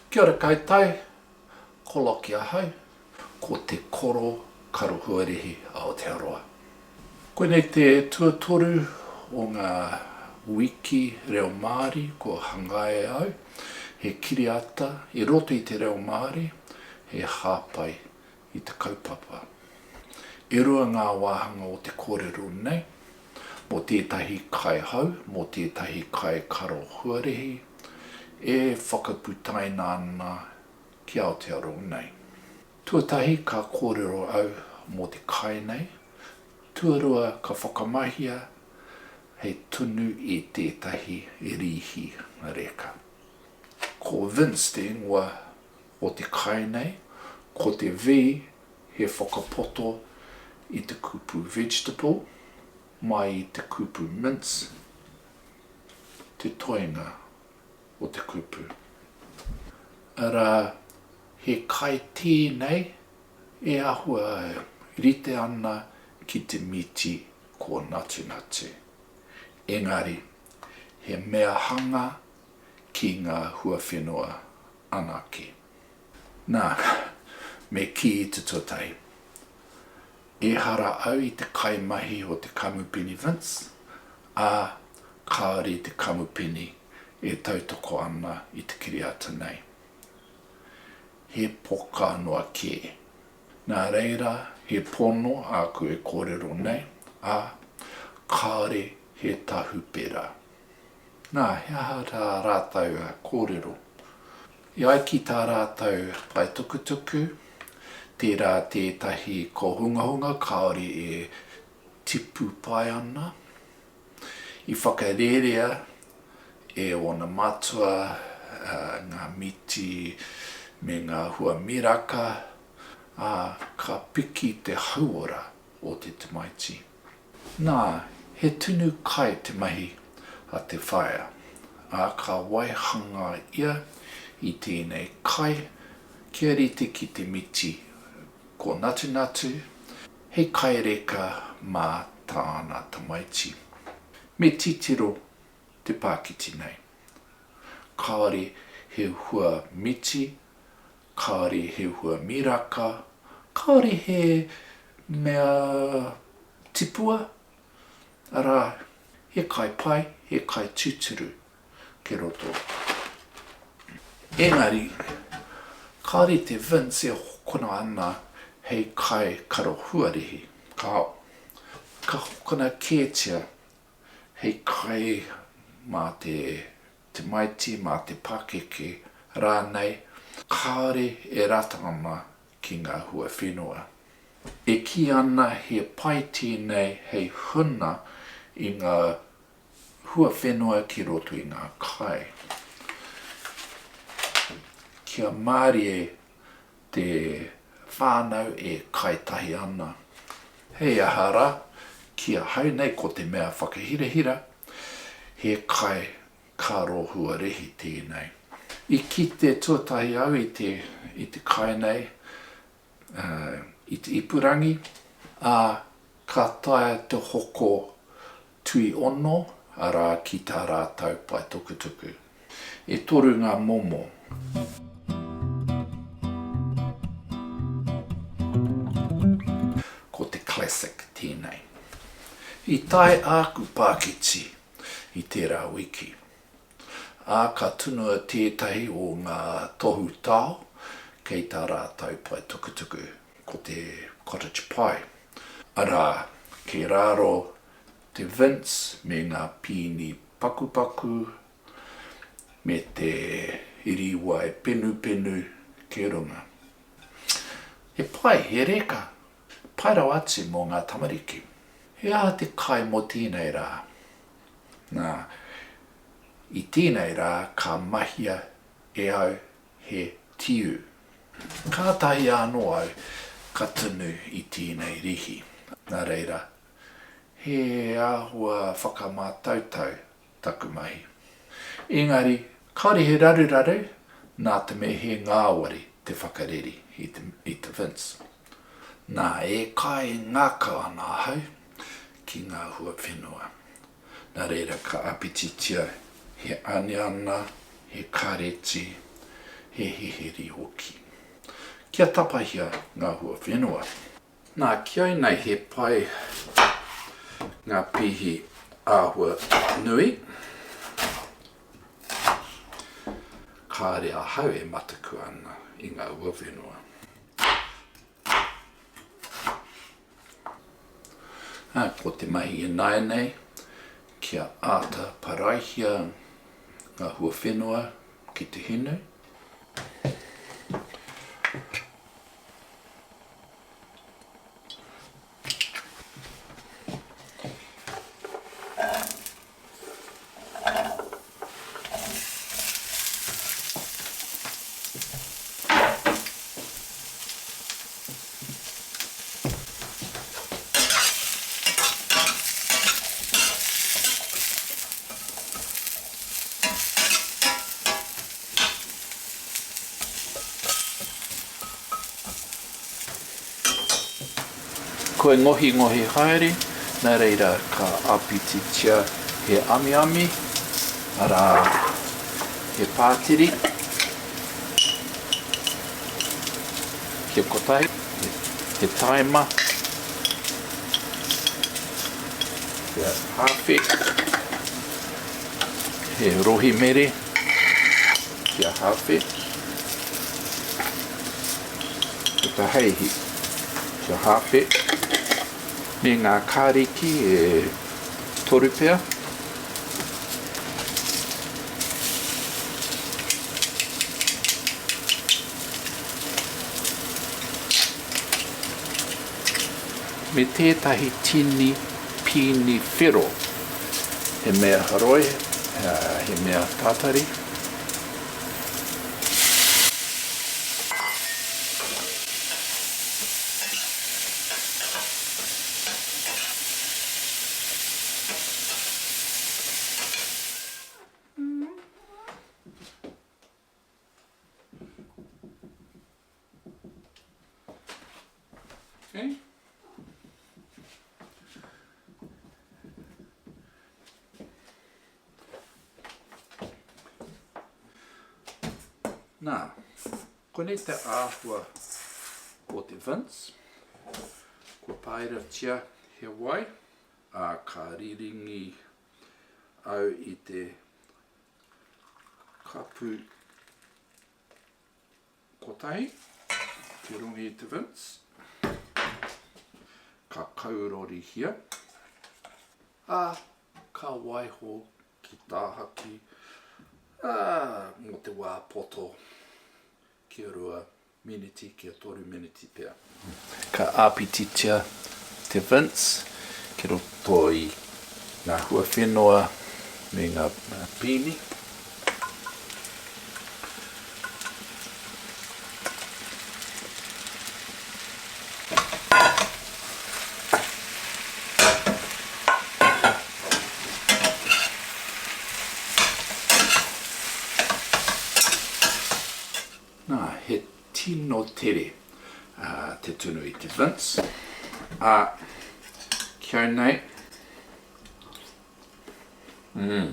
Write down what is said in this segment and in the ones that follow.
Kia ora koutou, ko Lockie ahau, ko Te Koro Karohuarehi Aotearoa. Koinei te tuatoru o ngā wiki reo Māori kua hangaia e au, he kiriata i roto i te reo Māori, he hāpai i te kaupapa. E rua ngā wāhanga o te kōrero nei, mō tētahi kaihau, mō tētahi kaikaro huarehi e whakaputaina ana ki Aotearoa nei. Tuatahi ka kōrero au mō te kai nei, tuarua ka whakamahia hei tunu i tētahi rīhi reka. Ko Vince te ingoa o te kai nei, ko te V he whakapoto i te kupu vegetable mai i te kupu mince, te toenga o te kupu. Arā, he kai tēnei e āhua rite ana ki te mīti kōnatunatu. Engari, he mea hanga ki ngā huawhenua anake. Nā, me kī i te tuatahi, ehara au i te kaimahi o te Kamupene Vince, ā, kāore te kamupene e tautoko ana i te kiriata nei. He poka noa kē. Nā reira, he pono āku e kōrero nei, ā, kāore he tahupera. Nā, he aha tā rātou kōrero? E ai ki tā rātou pae tukutuku, tērā tētahi kōhungahunga kāore e tipu pai ana. I whakarērea e ōna matua ngā miti me ngā hua miraka, ā, ka piki te hauora o te tamaiti. Nā, he tunu kai te mahi a te whaea, ā, ka waihanga ia i tēnei kai kia rite ki te miti kōnatunatu, hei kai reka mā tāna tamaiti. Me titiro te pākiti nei. Kāore he hua miti, kāore he hua miraka, kāore he mea tipua, arā, he kai pai, he kai tūturu ki roto. Engari, kāore te Vince e hokona ana hei kai karo huarihi, kāo. Ka hokona kētia hei kai mā te tamaiti, mā te pakeke rānei, kāore e rata ana ki ngā huawhenua. E kī ana he pai tēnei hei huna i ngā huawhenua ki roto i ngā kai. Kia mārie te whānau e kai tahi ana. Hei aha rā, ki ahau nei ko te mea whakahirahira, he kai karo huarehi tēnei. I kite tuatahi au i te, i te kai nei, i te ipurangi, ā, ka taea te hoko tuiono, arā, ki tā rātou pae tukutuku. E toru ngā momo. Ko te classic tēnei. I tae āku pāketi i tērā wiki. Ā, ka tunua tētahi o ngā tohu tao kei tā rātou pae tukutuku, ko te cottage pie. Arā, kei raro te Vince me ngā pīni pakupaku, me te rīwai penupenu kei runga. He pai, he reka, pai rawa atu mō ngā tamariki. He aha te kai mō tēnei rā? Nā, i tēnei rā ka mahia e au he tiu. Kātahi anō au ka tunu i tēnei rīhi. Nā reira, he āhua whakamātautau taku mahi. Engari, kāore he raruraru, nā te mea he ngāwari te whakareri i te, i te Vince. Nā, e kai ngākau ana ahau ki ngā hua whenua. Nā reira ka apititia he aniana, he kāreti. He hihiri hoki. Kia tapahia ngā huawhenua. Nā, ki au nei he pai ngā pīhi āhua nui. Kāre ahau e mataku ana i ngā huawhenua. Ā, ko te mahi ināianei, kia āta paraihia ngā huawhenua ki te hinu. Kua ngohingohi haere, nā reira ka āpititia he amiami, arā, he pātiri, kia kotahi, he taima, he hāwhe, he rohimere, kia hāwhe, ko te heihi, kia hāwhe, me ngā kāriki e toru pea. Me tētahi tini pīni whero, he mea horoi, he mea tātari. Okay. Nā, konei te āhua o te Vince. Kua pāeratia he wai, ā, ka riringi au i te kapu kotahi ki runga i te Vince. Ka kaurorihia, ā, ka waiho ki tāhaki, ā, mō te wā poto kia rua Miniti kia toru miniti pea. Ka āpititia te Vince ki roto i ngā huawhenua me ngā pīni. Nā, he tino tere te tunu i te Vince, ā, ki au nei, mm,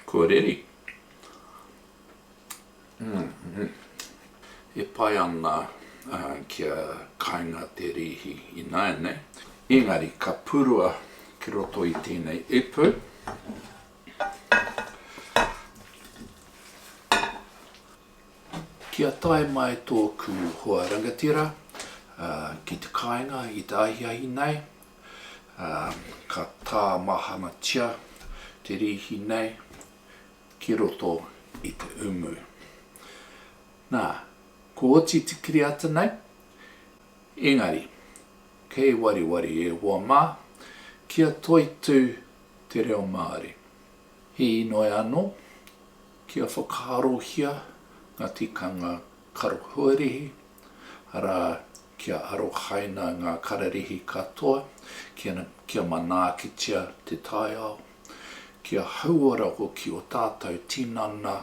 kua reri. Mm, mm. E pai ana kia kainga te rīhi ināianei, engari ka purua ki roto i tēnei ipu, Kia tae mai tōku hoa rangatira ki te kāinga i te ahiahi nei, ka tāmahanatia te rīhi nei ki roto i te umu. Nā, kua oti te kiriata nei, engari, kei wariwari e hoa mā, kia toitū te reo Māori. He inoi anō kia whakaarohia ngā tikanga karo huarihi, arā, kia arohaina ngā kararehe katoa, kia manaakitia te taiao, kia hauora hoki o tātou tinana,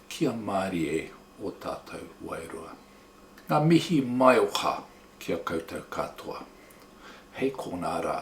kia mārie o tātou wairua. Ngā mihi maioha ki a koutou katoa. Hei konā rā.